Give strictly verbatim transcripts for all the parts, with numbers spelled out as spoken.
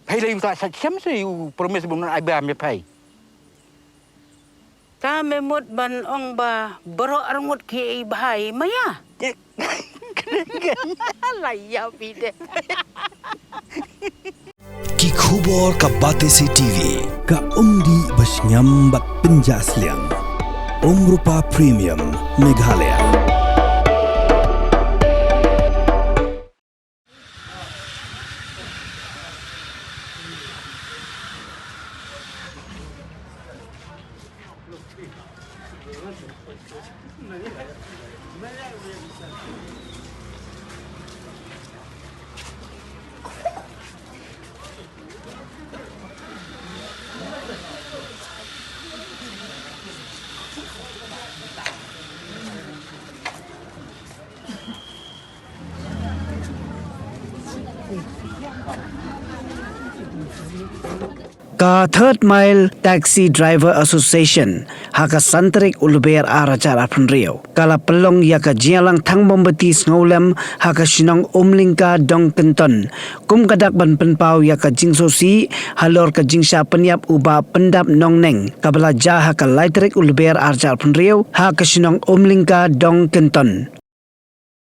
Phai la ïa uta sa shem se u promise bym nang ai ba me phai. Ta me mut ban ong ba baroh arngut ki ai bha ïa ma ïa. La ïa phi de. Ki khubor ka Batesi TV. Ka umdih ba shngiam bad pynjah sliang. Umrupa Premium Meghalaya. Ka Third Mile Taxi Driver Association ha ka san tarik u Lber ar hajar arphew hynriew ka la pynlong ïa ka jingïalang thang mombati sngewlem ha ka shnong Umlyngka Dongkynton, kum ka dak ban pynpaw ïa ka jingsngewsih halor ka jingshah pynïap u Bah Pyndap Nongneng, kaba la jia ha ka lai tarik u Lber ar hajar arphew hynriew ha ka shnong Umlyngka Dongkynton.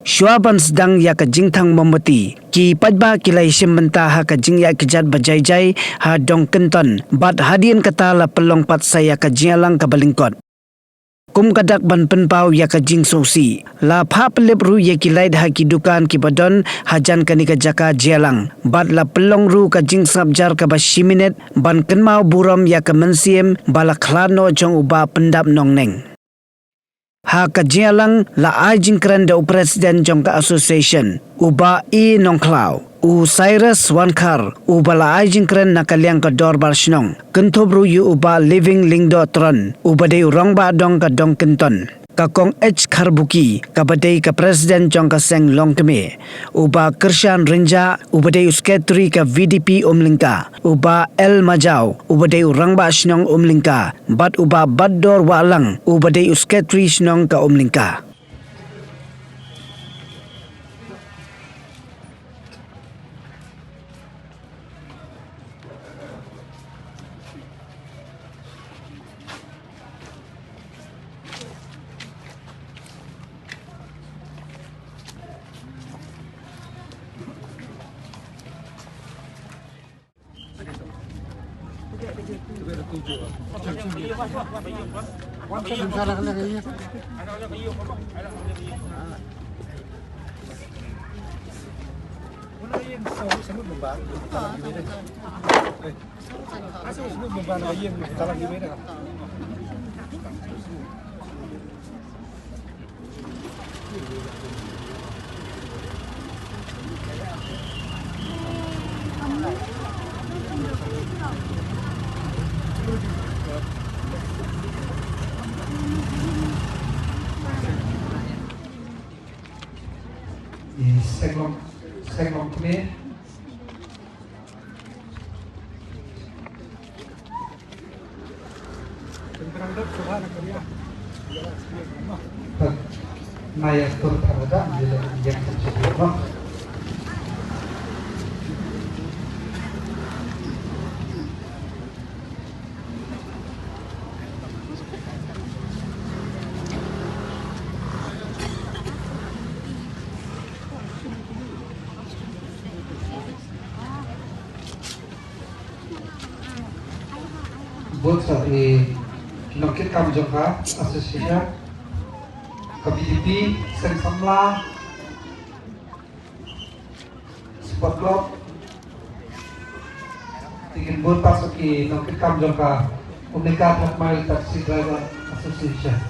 Shuwa ban sdang ïa ka jingthang mombati, ki paidbah ki la ïashim bynta ha ka jingïaid kjat ba jai jai ha Dongkynton, bad hadien kata la pynlong pat sa ïa ka jingïalang kaba lyngkot. Kum ka dak ban pynpaw ïa ka jingsngewsih, la phah pynlip ruh ïa ki lait ha ki dukan kiba don hajan kane ka jaka jingïalang, bad la pynlong ruh ka jingsngap jar kaba shi minit ban kynmaw burom ïa ka mynsiem ba la khlad noh jong u Bah Pyndap Nongneng. Ha ka jingïalang la ai jingkren da u president jong ka association, u Bah E Nongkhlaw, u Cyrus Wankhar, uba la ai jingkren na ka liang ka dorbar shnong, kynthup ruh ïa u Bah Living Lyngdoh Tron, uba dei u rangbah dong ka Dongkynton, ka Kong H Kharbuki, kaba dei ka president jong ka seng Longkmie, u Bah Kyrshan Rynjah, uba dei u sekretari ka V D P Umlyngka, u Bah L Majaw, uba dei u rangbah shnong Umlyngka, bad u Bah Batdor Wahlang, uba dei u sekretari shnong ka Umlyngka. Ïa, seng long, seng long kmie. Bun sa i nongkitkam jong ka association, ka V D P, seng samla, sport club, te kin bun pat sa ki nongkitkam jong ka Umlyngka Third Mile Taxi Driver Association.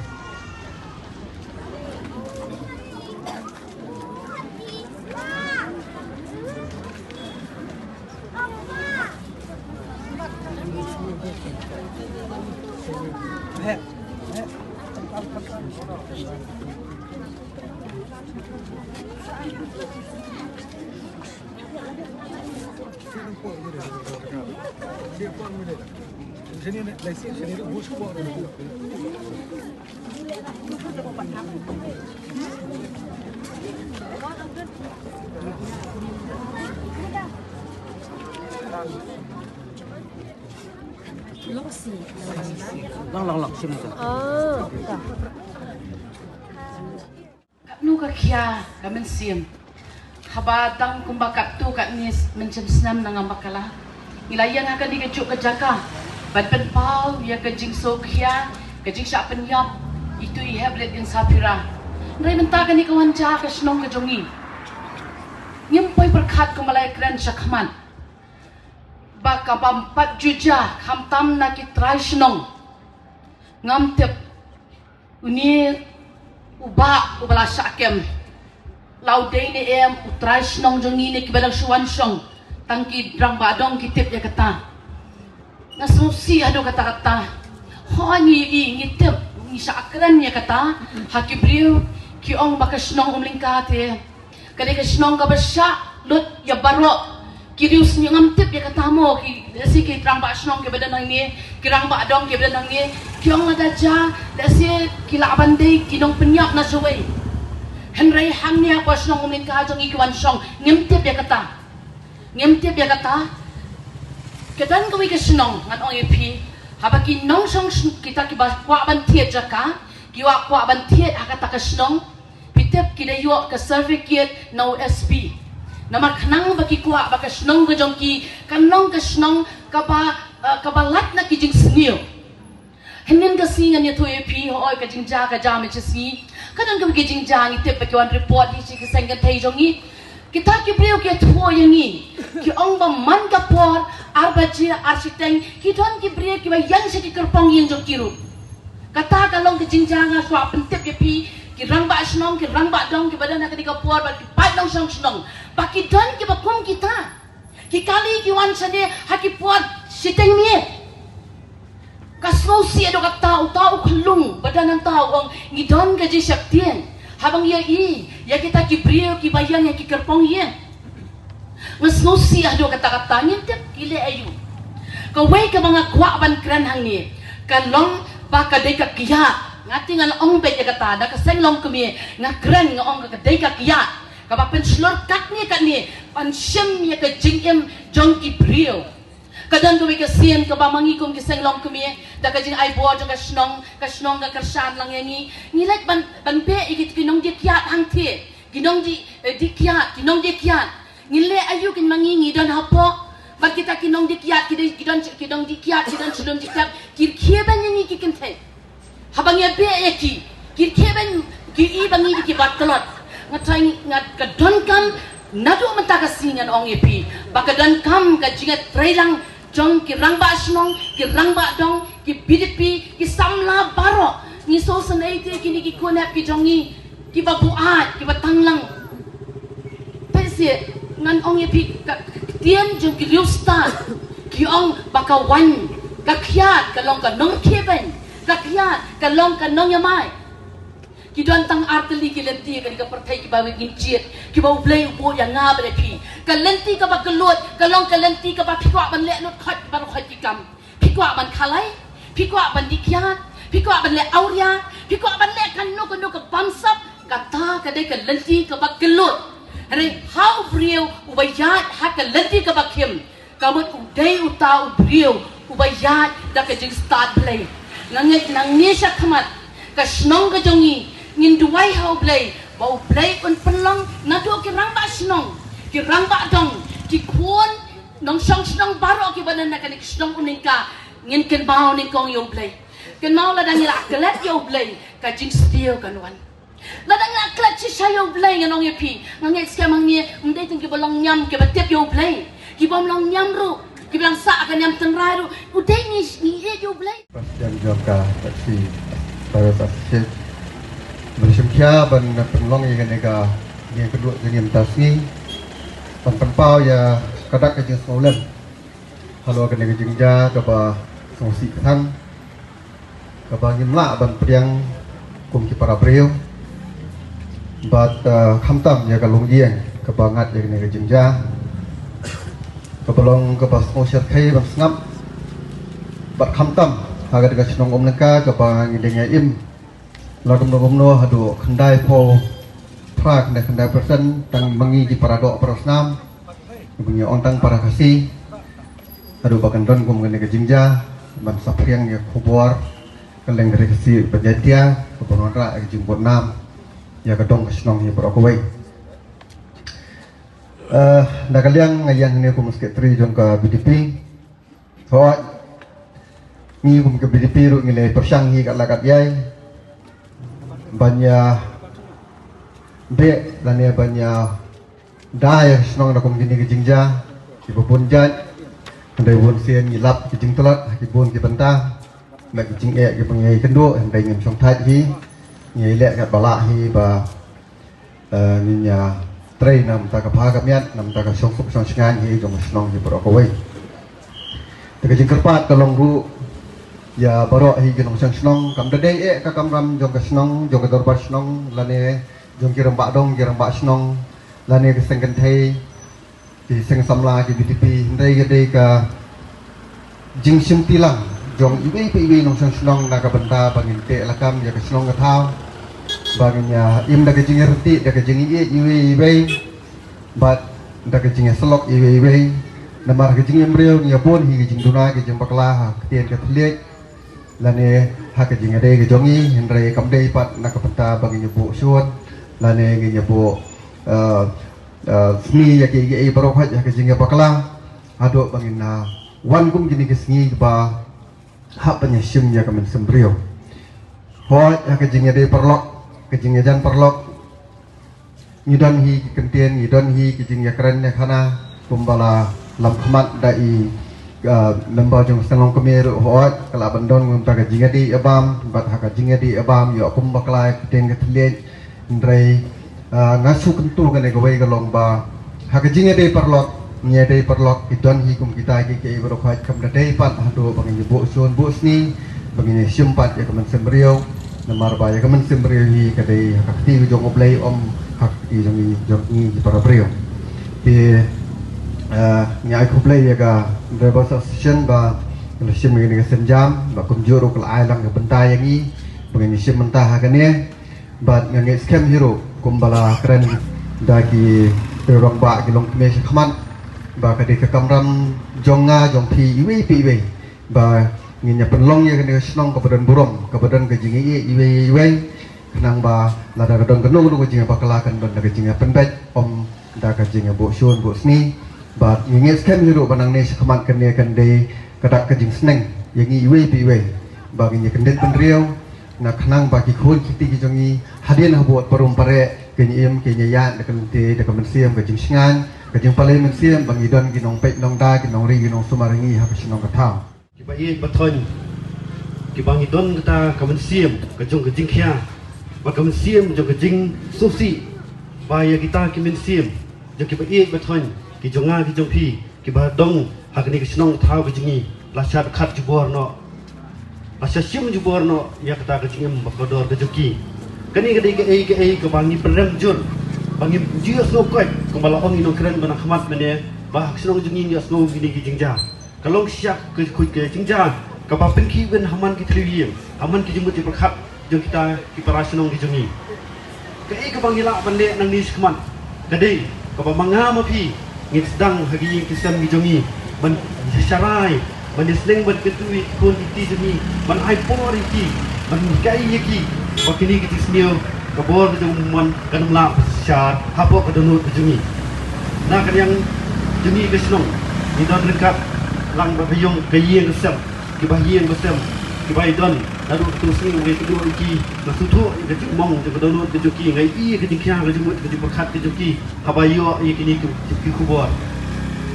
Long, long, long, shim. Ah, ka. Katno ka khia ka mynsiem. Haba tang kumba katto katne mynsiem snem na ngam bakala. Ngi la ïeng ha kane ka juk ka jaka ban pynpaw ïa ka jingsngewkhia, ka jingshah pynïap ïa itu i Heprit Ieng Saphira. Hynrei mynta kane ka wan jia ka shnong ka jong ngi. Ngim poi pyrkhat kumba la ïakren shakhmat ba ka bym pat ju jia khamtam na ki trai shnong. Ngam tip une u bah uba la shah kem la u dei ne em u trai shnong jong ngi ne kiba dang shu wan shong tang ki rangbah dong ki tip ïa kata. Nga sngewsih haduh katta katta. Hooid ngi, ngi, ngi tip, ngi shah kren ïa kata ha ki briew ki ong ba ka shnong Umlyngka te ka dei ka shnong kaba shah lut ïa baroh ki riewsniew. Ngam tip ïa kata mo, ki, lehse ki rangbah shnong kiba don hangne, ki rangbah dong kiba don hangne ki ong lada jia lehse ki lah ban dei ki nongpynïap na shawei. Hynrei hangne ha ka shnong Umlyngka jong ngi ki wan shong, ngim tip ïa kata. Ngim tip ïa kata. Ka don kawei ka shnong ngan ong ïa phi, haba ki nongshong sn-, kita kiba kwah ban thied jaka, ki kwah, kwah ban thied ha kata ka shnong, phi tip ki da ïoh ka certificate na u S P. Namar khnang ba ki kwah ba ka shnong ka jong ki kan long ka shnong kaba, eh, kaba lait na ki jingsniew. Hynnin ka sngi ngan ïathuh ïa phi, hooid ka jingjia ka jia mynta ka sngi. Ka don kawei ka jingjia ngi tip ba ki wan report hi sha ki seng kynthei jong ngi. Kita ki briew ki ïathuh ïa ngi, ki ong ba man ka por ar baje ar shiteng ki don ki briew kiba ïeng sha ki kyrpong ïing jong ki ruh. Kata ka long ka jingjia nga kwah pyntip ïa phi, ki rangbah shnong, ki rangbah dong kiba don ha kane ka por bad ki paid nongshong shnong, ba ki don kiba kum kita. Ki kali ki wan shane ha ki por shiteng miet. Ka sngewsih haduh katta, uta u khyllung ba don hangta u ong ngi don ka jingsheptieng haba ngi ïohi ïa kita ki briew kiba ïeng ïa ki kyrpong ïing. Nga sngewsih haduh katta katta, ngim tip ki leh aïu. Kawei kaba nga kwah ban kren hangne ka long ba ka dei ka kiad. Nga te ngan ong beit ïa kata, da ka seng longkmie nga kren, nga ong ka dei ka kiad kaba pynshlur katne katne ban shim ïa ka jingim jong ki briew. Ka don kawei ka sien kaba ma ngi kum ki seng longkmie, da ka jingai bor jong ka shnong, ka shnong ka kyrshan lang ïa ngi. Ngi leit ban, ban beh ïa ki, ki nongdie kiad hangthie, ki nongdie, eh, die kiad, ki nongdie kiad. Ngin leh aïu kin ma ngi, ngi don hapoh bad kita ki nongdie kiad, ki dei, ki don, ki nongdie kiad, ki don shlem die kiad, ki rkhie ban ïa ngi ki kynthei. Haba ngi ïa beh ïa ki, ki rkhie ban, ki i ba ngi dei kiba tlot. Nga trai, nga, ka donkam naduh mynta ka sngi ngan ong ïa phi ba ka donkam ka jingïatreilang jong ki rangbah shnong, ki rangbah dong, ki B D P, ki samla baroh. Ngi sngewsynei te kine ki khun hep ki jong ngi kiba buaid, kiba tang lang. Peit seh, ngan ong ïa phi, ka ktien jong ki riewstad ki ong ba ka waiñ, ka kiad ka long ka nongkhie beiñ, ka kiad ka long ka nongïamai. Ki don tang ar tylli ki lynti ha kane ka pyrthei kiba ngin jied, kiba U Blei u buh ïa nga bad ïa phi. Ka lynti kaba kylluid ka long ka lynti kaba phi kwah ban leh lut khoit baroh khoit ki kam. Phi kwah ban khalai, phi kwah ban die kiad, phi kwah ban leh awria, phi kwah ban leh kano kano ka bamsap, kata ka dei ka lynti kaba kylluid. Hynrei ha u briew uba ïaid ha ka lynti kaba khim, ka mut u dei uta u briew uba ïaid da ka jingstad Blei. Nga ngeit nangne shakhmat ka shnong ka jong ngi, ngin duwai ha u Blei ba u Blei un pynlong naduh ki rangbah shnong, ki rangbah dong, ki khun nongshong shnong baroh kiba don ha kane ka shnong Umlyngka, ngin kynmaw nyngkong ïa u Blei. Kynmaw lada ngi la klet ïa u Blei, ka jingsniew kan wan. Lada ngi la klet shisha ïa u Blei, ngan ong ïa phi, nga ngeit skhem hangne ym dei tang kiba long niam kiba tip ïa u Blei, kibym long niam ruh, kiba dang sah ka niam tynrai ruh, u dei ngi, ngi ïeit ïa u Blei. President jong ka Taxi Drivers Association. Ban shim khia ban pynlong ïa kane ka jingïakynduh jingim mynta ka sngi, ban pynpaw ïa ka dak ka jingsngewlem halor kane ka jingjia kaba sngewsih kthang, kaba ngim lah ban pdiang kum ki para briew. Bad, eh, khamtam ïa ka longïing kaba ngat ïa kane ka jingjia, kaba long kaba sngewshyrkhei ban sngap. Bad khamtam ha kane ka shnong Umlyngka kaba ngi dang ïa im la kumno kumno haduh khyndai phew phra, khyndai, khyndai percent tang ma ngi ki para doh para snam, ngi ong tang para Khasi, haduh ba kan don kum kane ka jingjia. ban saphriang ïa ka khubor ka lyngkhuh ka si ban ïa tia ka ban wanrah ïa ka jingbud nam ïa ka dong ka shnong hi baroh kawei. Eh, na ka liang nga ïeng hangne kum u secretary jong ka B D P. Hooid, ngi kum ka B D P ruh ngi la pyrshang hi kat la kat ïai ban ïa beh lane ban ïa da ïa ka shnong da kum kine ki jingjia kiba bun jait. Hynrei bun sien ngi lap ki jingtlot ha ki bun ki bynta, na ki jingeh kiba ngi ïakynduh, hynrei ngim shong thait hi. Ngi leh kat ba lah hi ba, eh, ngin ïa trei na ka bynta ka bha ka miat, na ka bynta ka shongsuk shongshngaiñ hi jong ka shnong hi baroh kawei. Te ka jingkyrpad ka long ruh ïa baroh hi ki nongshong shnong, kam da dei eh ka kamram jong ka shnong, jong ka dorbar shnong, lane jong ki rangbah dong, ki rangbah shnong, lane ka seng kynthei, ki seng samla, ki B D P, hynrei ka dei ka jingshim tilang jong iwei pa iwei nongshong shnong na ka bynta ba ngin teh lakam ïa ka shnong ka thaw, ba ngin ïa im da ka jingïarap, da ka jingïeit iwei iwei, bad da ka jingïasyllok iwei iwei. Namar ka jingim briew ngi ïa bun hi ka jingduna, ka jingbakla ha ka ktien ka thylliej, lane ha ka jingïadei ka jong ngi, hynrei kam dei pat na ka bynta ba ngin ïa buh shun, lane ngin ïa buh, eh, eh, sni ïa ki, ïa ki baroh ha ka jingïabakla, haduh ba ngin, ah, wan kum kine ki sngi ba hap ban ïashim ïa ka mynsiem briew. Hooid, ha ka jingïadei paralok, ka jingïajan paralok, ngi don hi ki kyntien, ngi don hi ki jingïakren ïakhana, kumba la lam khmat da i, ah, member jong ka seng longkmie ruh, hooid, ka lah ban don kumta ka jingïadei ïabam, bad ha ka jingïadei ïabam ïoh kum bakla ïa ka ktien ka thylliej. Hynrei, ah, nga shu kyntu kane kawei ka long ba ha ka jingïadei paralok, ngi ïadei paralok, ki don hi kum kita ki, ki baroh khoit, kam da dei pat haduh ba ngin ïa buh shun buh sni ba ngin ïa shim pat ïa ka mynsiem briew. Namar ba ïa ka mynsiem briew hi ka dei ha ka kti jong U Blei, ym ha ka kti jong ngi, jong ngi ki para briew. Te, ah, ngi ai khublei ïa ka Drivers Association ba la shim ïa kane ka sienjam, ba kumjuh ruh ka la ai lang ka bynta ïa ngi ba ngin ïa shim bynta ha kane. Bad nga ngeit skhem hi ruh kumba la kren da ki rangbah ki longkmie shakhmat, ba ka dei ka kamram jong nga jong phi iwei pa iwei ba ngin ïa pynlong ïa kane ka shnong kaba don burom, kaba don ka jingïeit iwei iwei. Khnang ba lada ka don kano kano ka jingïabakla kan don da ka jingïapynbeit, ym da ka jingïabuh shun buh sni. Bad ngi ngeit skhem hi ruh ba nangne shakhmat kane kan dei ka dak ka jingsneng ïa ngi iwei pa iwei ba ngin ïa kyndit bynriew, na khnang ba ki khun ki kti ki jong ngi hadien habud parum pareh kin ïa im, kin ïa ïaid da ka lynti, da ka mynsiem ka jingshngaiñ, ka jingpalei mynsiem ba ngi don ki nongpeit nongda, ki nongri ki nongsumar ïa ngi ha ka shnong ka thaw. Kiba ïeit ba thoiñ, kiba ngi don kata ka mynsiem ka jong ka jingkhia, ba ka mynsiem jong ka jingsngewsih, ba ïa kita ki mynsiem jong kiba ïeit ba thoiñ, ki jong nga ki jong phi, kiba dong ha kane ka shnong thaw ka jong ngi, la shad khat jubor noh, la shad shim jubor noh ïa kata ka jingim ba kordor ka jong ki. Kane ka dei kaei kaei kaba ngi pynrem jur, ba ngim ju ïohsngew koit, kumba la ong i nongkren ba nang khmat mynne, ba ha ka shnong jong ngi ngi ïohsngew kine ki jingjia. Ka long shisha ka khuid ka jingjia kaba pynkhih win ha man ki thliew ïing, ha man ki jingmut jingpyrkhat jong kita ki para shnong ki jong ngi. Kaei kaba ngi lah ban leh nangne shakhmat ka dei kaba ma nga ma phi ngin sdang ha ki ïing ki sem ki jong ngi ban sharai, ban ïasneng, ban kyntu ïa ki khun ki kti jong ngi, ban ai por ïa ki, ban hikai ïa ki ba kine ki jingsniew, ka bor ka jong u mon kan ym lah ban shah hapoh ka dohnud ka jong ngi. Na ka liang jong ngi ka shnong, ngi don ryngkat lang bad ka ïing ka sem, kiba ha ïing ka sem, kiba ïadon naduh katto katne sngi, nga ïakynduh ïa ki, nga sngewthuh ïa ka jingmong jong ka dohnud ka jong ki, nga ïohi ïa ka jingkhia, ka jingmut, ka jingpyrkhat ka jong ki haba ïoh ïa kine ki, ki khubor.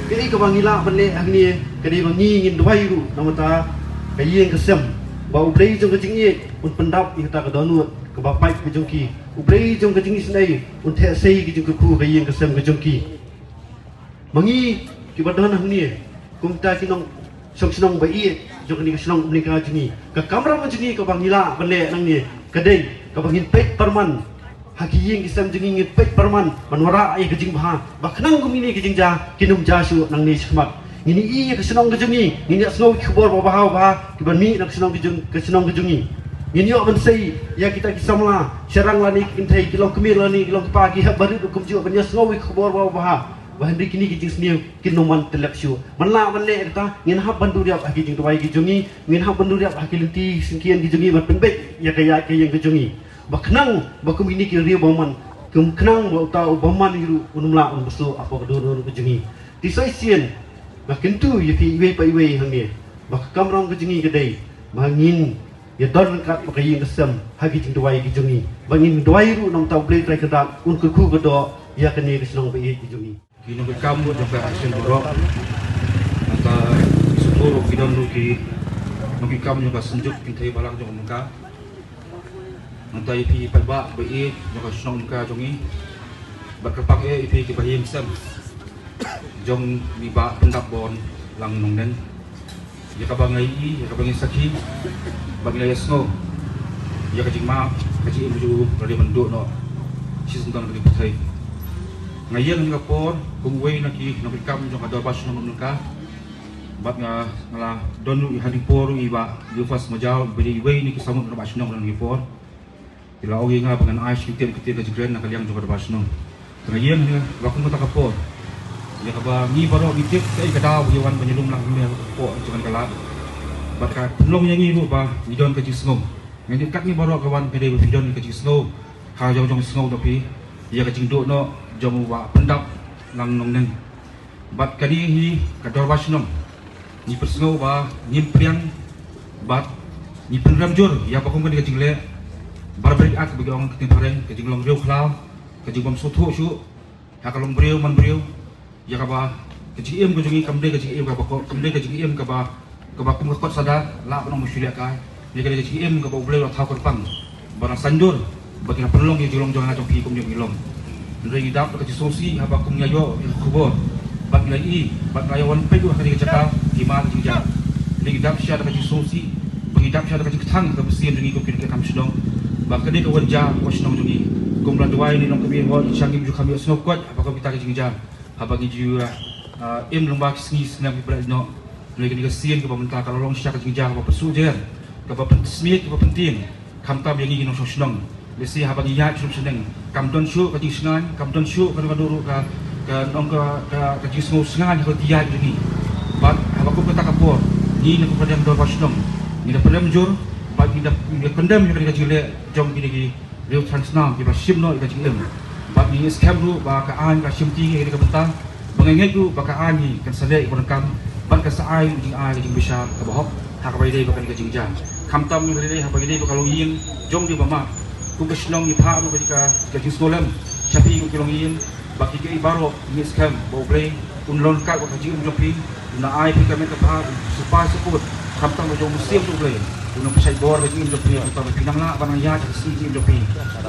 Kaei kaba ngi lah ban leh hangne ka dei ba ngi ngin duwai ruh na ka bynta ka ïing ka sem, ba U Blei jong ka jingïeit un pyndap ïa kata ka dohnud kaba pait ka jong ki. U Blei jong ka jingisynei un theh sei ka jingkyrkhu ka ïing ka sem ka jong ki. Ma ngi kiba don hangne kum kita ki nongshong shnong ba ïeit jong kane ka shnong Umlyngka jong ngi, ka kamram jong ngi kaba ngi lah ban leh nangne ka dei kaba ngin peit pyrman ha ki ïing ki sem jong ngi, ngin peit pyrman ban wanrah ïa ka jingbha, ba khnang kum kine ki jingjia kin ym jia shuh nangne shakhmat. Ngin ïohi ïa ka shnong ka jong ngi, ngin ïohsngew ki khubor babha babha kiban mih na ka shnong ka jong, ka shnong ka jong ngi. Ngin ïoh ban sei ïa kita ki samla sharang lane ki kynthei, ki longkmie lane ki longkpa, ki hep barit ruh kumjuh, ban ïohsngew ïa ki khubor babha babha. Ba hynrei kine ki jingsniew kin ym wan tyllep shuh. Man la man leh kata, ngin hap ban duriap ha ki jingduwai ki jong ngi, ngin hap ban duriap ha ki lynti syngkien ki jong ngi ban pynbeit ïa ka ïa ka ïing ka jong ngi. Ba khnang ba kum kine ki riew bymman, kum khnang ba uta u bymman hi ruh un ym lah un bsuh hapoh ka dur ka jong ngi. Te sa shisien nga kyntu ïa phi iwei pa iwei hangne ba ka kamram ka jong ngi ka dei ba ngin ïa don ryngkat bad ka ïing ka sem ha ki jingduwai ki jong ngi. Ba ngin duwai ruh na uta U Blei Trai Kynrad un kyrkhu kyrdoh ïa kane ka shnong ba ïeit ka jong ngi. Ki nongkit kam jong ka Action baroh, nangta sngewthuh ruh ki don ruh ki nongkit kam jong ka Synjuk Kynthei Balang jong ka Umka. Nangta ïa phi paidbah ba ïeit jong ka shnong Umka jong ngi, bad kyrpang eh ïa phi ki bahaïing sem jong ngi, Bah Pyndapborn Lang Nongneng, ïa kaba nga ïohi, ïa kaba ngi sakhi bad ngi la ïa sngew ïa ka jingmap ka jingim jong u la dei ban duh noh shisyndon ka dei pyrthei. Nga ïeng ha kane ka por kum uwei na ki nongkit kam jong ka Dorbar Shnong Umka, bad nga, nga la don ruh ha kane ka por ruh i Bah Liufas Majaw, ba dei iwei na ki samut Dorbar Shnong ha kane ka por. Ki la ong ïa nga ba ngan ai sha ki ktien ktien ka jingkren na ka liang jong ka Dorbar Shnong. Te nga ïeng hangne ba kum kata ka por, ïa kaba ngi baroh ngi tip kaei ka daw ba ïa wan ban ïalum lang hangne hapoh jong kane ka lad. Bad ka pynlong ïa ngi ruh ba ngi don ka jingsngew. Nga ngeit kat ngi baroh ka wan ka dei ba phi don ka jingsngew ha jong jong sngew da phi ïa ka jingduh noh jong u Bah Pyndap Lang Nongneng. Bad kane hi ka Dorbar Shnong, ngi pynsngew ba ngim pdiang bad ngi pynrem jur ïa ba kum kane ka jingleh barbaric act, ba ki ong ka ktien phareng, ka jinglong riewkhlaw, ka jingbym sngewthuh shuh ha ka longbriew manbriew, ïa kaba ka jingim ka jong ngi kam dei ka jingim kaba ko-, kam dei ka jingim kaba kaba kum ka kot Sada, lah ban ong ba shu lehkai. Ïa kane ka jingim kaba U Blei u la thaw kyrpang ba nang saiñdur ba ki la pynlong ïa ka jinglong jong nga jong phi kumne ba ngi long. Hynrei ngi dap da ka jingsngewsih haba kum ngi ïoh ïa ka khubor bad ngi la ïohi bad ngi la ïa wan peit ruh ha kane ka jaka, ki ma ka jingjia. Hynrei ngi dap shisha da ka jingsngewsih bad ngi dap shisha da ka jingkthang ha ka mynsiem jong ngi kum ki nongkit kam shnong ba kane ka wan jia hapoh shnong jong ngi. Kum la duwai ne nongkynmaw, hooid, sha ngim ju kham ïohsngew koit haba kum kita ki jingjia. Haba ngi ju, ah, im lyngba ki sngi snem kiba la ïaid noh, hynrei kane ka sien kaba mynta ka la long shisha ka jingjia kaba pynsuh jer, kaba pynsmiej, kaba pyntieng, khamtam ïa ngi ki nongshong shnong. Lehse haba ngi ïaid shnong shnong kam don shuh ka jingshngaiñ, kam don shuh ka, ka, ka, ka, nong ka, ka, ka jingsngew shngaiñ ha ka lynti ïaid jong ngi. Bad haba kum kata ka por, ngi na ka pyrthei Dorbar Shnong ngi da pyrem jur bad ngi da, ngi da kyndem ïa kane ka jingleh jong kine ki riew thrang snam kiba shim noh ïa ka jingim. Bad ngi ngeit skhem ruh ba ka aiñ ka shimti ngi ha kane ka bynta, ba nga ngeit ruh ba ka aiñ ngi kan sa leh ïa ka donkam bad kan sa ai ruh jingai ka jingbishar kaba hok ha kaba ïadei bad kane ka jingjia. Khamtam ngi lei lei haba ïadei bad ka longïing jong ngi ba map, kum ka shnong ngi phah ruh ka, ka jingsngewlem sha phi kum ki longïing. Ba kiei kiei baroh ngi skhem ba U Blei un long ryngkat bad ka jingim jong phi, un ai phi ka met ka phad, un syrpai syrkut, khamtam ka jong u Mynsiem jong U Blei un pynshait bor ka jingim jong phi, khamtam ba phi nang lah ban nang ïaid ha ka sngi jingim jong phi.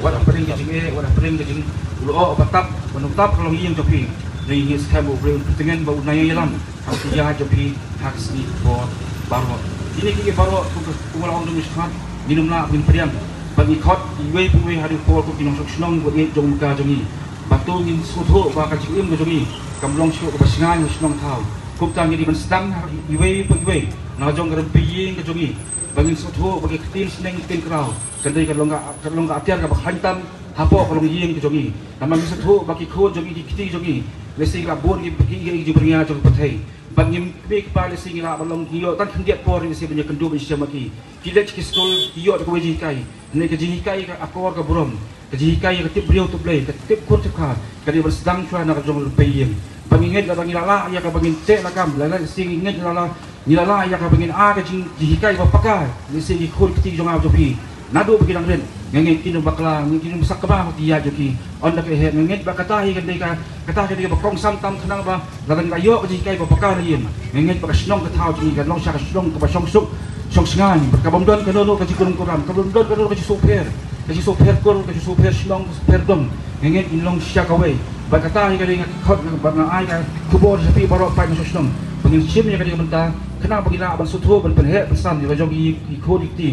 Wat hapdeng ka jingeh, wat hapdeng ka jing, u lyoh ba tap, ba nang tap ka longïing jong phi. Ngi, ngi skhem ba U Blei un pyntngen ba un nang ïalam ha ka ïaid jong phi ha ka sngi ka por baroh. Kine kiei kiei baroh kum, kum la ong jong ngi shakhmat, ngin ym lah ngin pdiang. Bad ngi khot iwei pa iwei ha kane ka por kum ki nongshong shnong ba ïeit jong ka jong ngi. Ba to ngin sngewthuh ba ka jingim ka jong ngi kam long shuh kaba shngaiñ ha shnong thaw. Kumta ngi dei ban sdang ha iwei pa iwei na la jong ka rympei ïing ka jong ngi ba ngin sngewthuh ba ka ktien sneng ktien kraw kan dei ka long ka, ka long ka atiar kaba khlaiñ tam hapoh ka longïing ka jong ngi. Namar ngi sngewthuh ba ki khun jong ngi, ki kti jong ngi, lehse ki la bun ki, ki, ki, ki jingpyrngiew jong ka pyrthei. Bad ngim kmie kpa lehse ngi lah ban long, ngi ïoh tang khyndiat por lehse ban ïakynduh ban ïashem bad ki. Ki leit ki skul, ki ïoh da kawei jinghikai. Hynrei ka jinghikai ka akor ka burom, ka jinghikai ka tip briew tip Blei, ka tip kur tip kha, ka dei ban sdang shuwa na ka jong rympei ïing. Ba ngi ngeit lada ngi la lah ïa kaba ngin teh lakam, lada lehse ngi ngeit lada ngi la lah ïa kaba ngin ai ka jing, jinghikai ba paka, lehse ki khun ki kti jong nga jong phi, naduh ba ki dang rit, nga ngeit kin ym bakla, kin ym sakma ha ka ïaid jong ki. Ynda ka heh, nga ngeit ba kata hi kan dei ka, kata hi kan dei kaba kongsan tam khnang ba lada ngi la ïoh ka jinghikai ba paka na ïing, nga ngeit ba ka shnong ka thaw jong ngi kan long sha ka shnong kaba shong suk shong shngaiñ, bad ka bym don kano kano ka jingkuram kuram, ka bym don kano kano ka jingsngewpher, ka jingsngewpher kur, ka jingsngewpher shnong, ka jingsngewpher dong. Nga ngeit ngin long sha kawei. Bad kata hi ka dei nga khot, bad nga ai ka khubor sha phi baroh paid nongshong shnong ba ngin shim ïa kane ka bynta khnang ba ngin lah ban sngewthuh, ban pynheh pynsan ïa la jong ki, ki khun ki kti.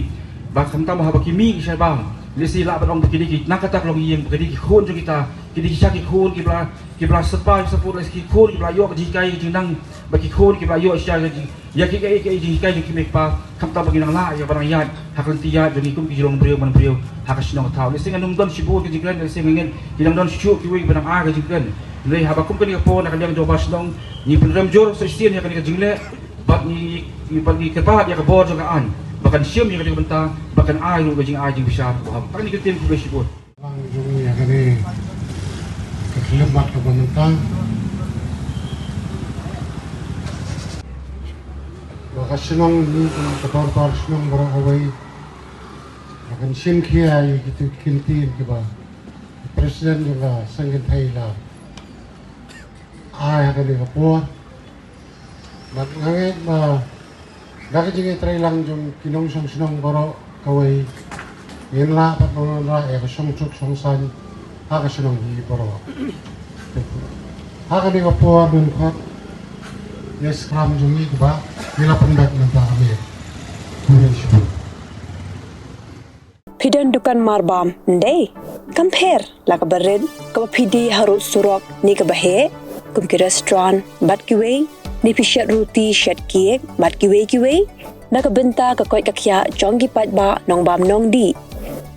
Bad khamtam haba ki mih ki shai bam, Lehse lah ban ong ba kine ki, na kata ka longïing, ba kine ki khun jong kita, kine ki sha ki khun kiba la, kiba la syrpai support, lehse ki khun kiba la ïoh ka jinghikai ka jingnang, ba ki khun kiba la ïoh sha ka jing, ïa ki, ki, ki jinghikai jong ki mei ki pa, khamtam ba ngin nang lah ïa ban nang ïaid ha ka lynti ïaid jong ngi kum ki jinglong briew man briew ha ka shnong ka thaw. Lehse ngan ym don shibun ka jingkren, lehse ngan, ngan, ki nang don shuh kiwei kiba nang ai ka jingkren. Hynrei haba kum kane ka por na ka liang jong u Barshnong, ngi pynrem jur sa shisien ïa kane ka jingleh, bad ngi, ngi, bad ngi kyrpad ïa ka bor jong ka aiñ ba kan shim ïa kane ka bynta, ba kan ai ruh ka jingai jingbishar kaba hok. Tang kine ki ktien, khublei shibun. Lang jong ngi ïa kane ka khyllipmat kaba mynta, ba ka shnong, ngi kum ka dorbar shnong baroh kawei, ba kan shim khia ïa kito ki ktien kiba President jong ka seng kynthei la ai ha kane ka por. Bad nga ngeit ba da ka jingïatreilang jong ki nongshong shnong baroh kawei, ngin lah bad nang wanrah ïa ka shongtsuk shongsaiñ ha ka shnong hi baroh. Ha kane ka por, ngin khot ïa i skram jong ngi kaba ngi la pynbeit mynta ka miet. Khublei shibun. Phi don dukan marbam, ym dei? Kam pher la kaba rit, kaba phi die harud surok ne kaba heh, kum ki restaurant bad kiwei, ne phi shet ruti, shet cake bad kiwei kiwei, na ka bynta ka koit ka khiah jong ki paidbah nongbam nongdih,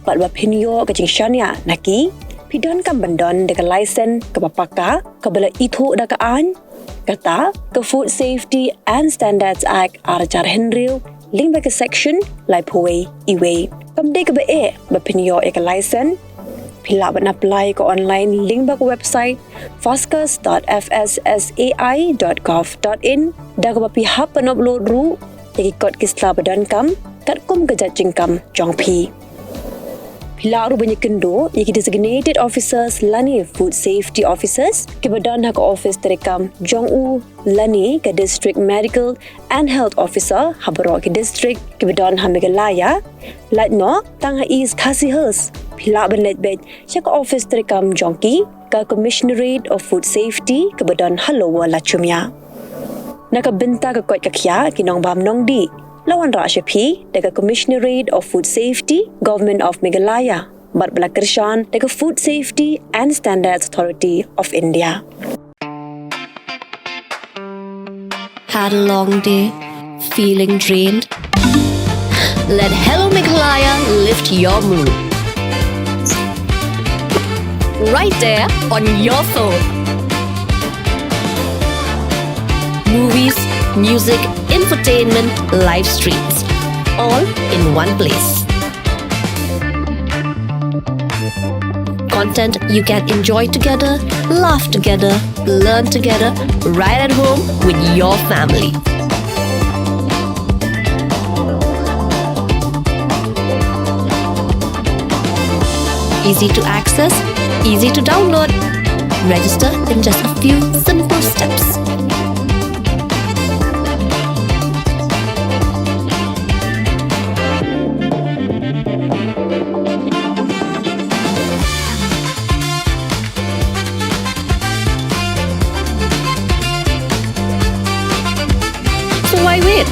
bad ba phin ïoh ka jingshaniah na ki, phi donkam ban don da ka license kaba paka, kaba la ithuh da ka aiñ, kata ka Food Safety and Standards Act ar hajar hynriew, lyngba ka section laiphew wei E wei. Kam dei kaba eh ba phin ïoh ïa ka license. Phi lah ban apply ka online lyngba ka website fascus dot F S S A I dot gov dot in, da kaba phi hap ban upload ruh ïa ki kot ki sla ba donkam katkum ka jait jingkam jong phi. Phi lah ruh ban ïakynduh ïa ki designated officers lane food safety officers kiba don ha ka office treikam jong u lane ka District Medical and Health Officer ha baroh ki district kiba don ha Meghalaya. Lait noh tang ha East Khasi Hills, phi lah ban leit beit sha ka office treikam jong ki, ka Commissionerate of Food Safety kaba don ha Lower Lachumia. Na ka bynta ka koit ka khiah ki nongbam nongdih, la wanrah sha phi da ka Commissionerate of Food Safety, Government of Meghalaya, bad ba la kyrshan da ka Food Safety and Standards Authority of India. Had a long day? Feeling drained? Let Hello Meghalaya lift your mood. Right there on your phone. Movies, music, infotainment, live streams, all in one place. Content you can enjoy together, laugh together, learn together, right at home with your family. Easy to access, easy to download. Register in just a few simple steps. So why wait?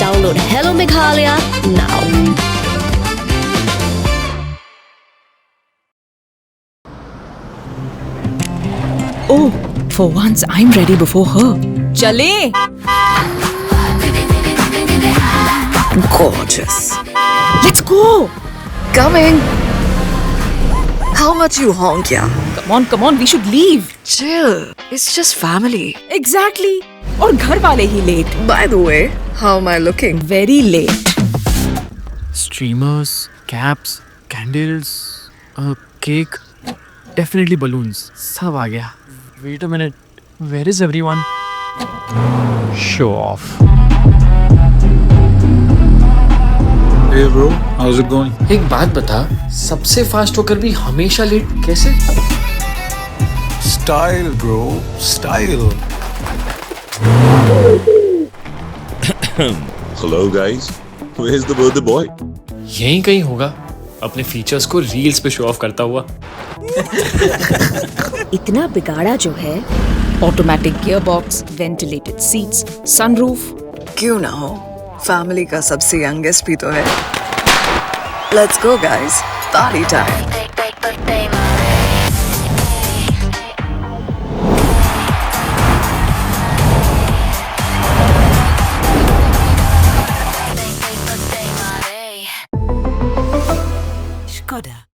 Download Hello Meghalaya now. Oh, for once I'm ready before her. चलें? Gorgeous. Let's go. Coming. How much you honk, yeah? Come on, come on, we should leave. Chill. It's just family. Exactly. और घर वाले ही late. By the way, how am I looking? Very late. Streamers, caps, candles, a cake, definitely balloons. सब आ गया. Wait a minute. Where is everyone? Show off. Hey bro, how's it going? एक बात बता, सबसे फास्ट होकर भी हमेशा लेट कैसे? Style bro, style. Hello guys, where's the birthday boy? यहीं कहीं होगा, अपने फीचर्स को रील्स पे शो ऑफ करता हुआ. इतना बिगाड़ा जो है. Automatic gearbox, ventilated seats, sunroof. क्यों ना हो, फैमिली का सबसे यंगेस्ट भी तो है. Let's go guys. Party time. Skoda.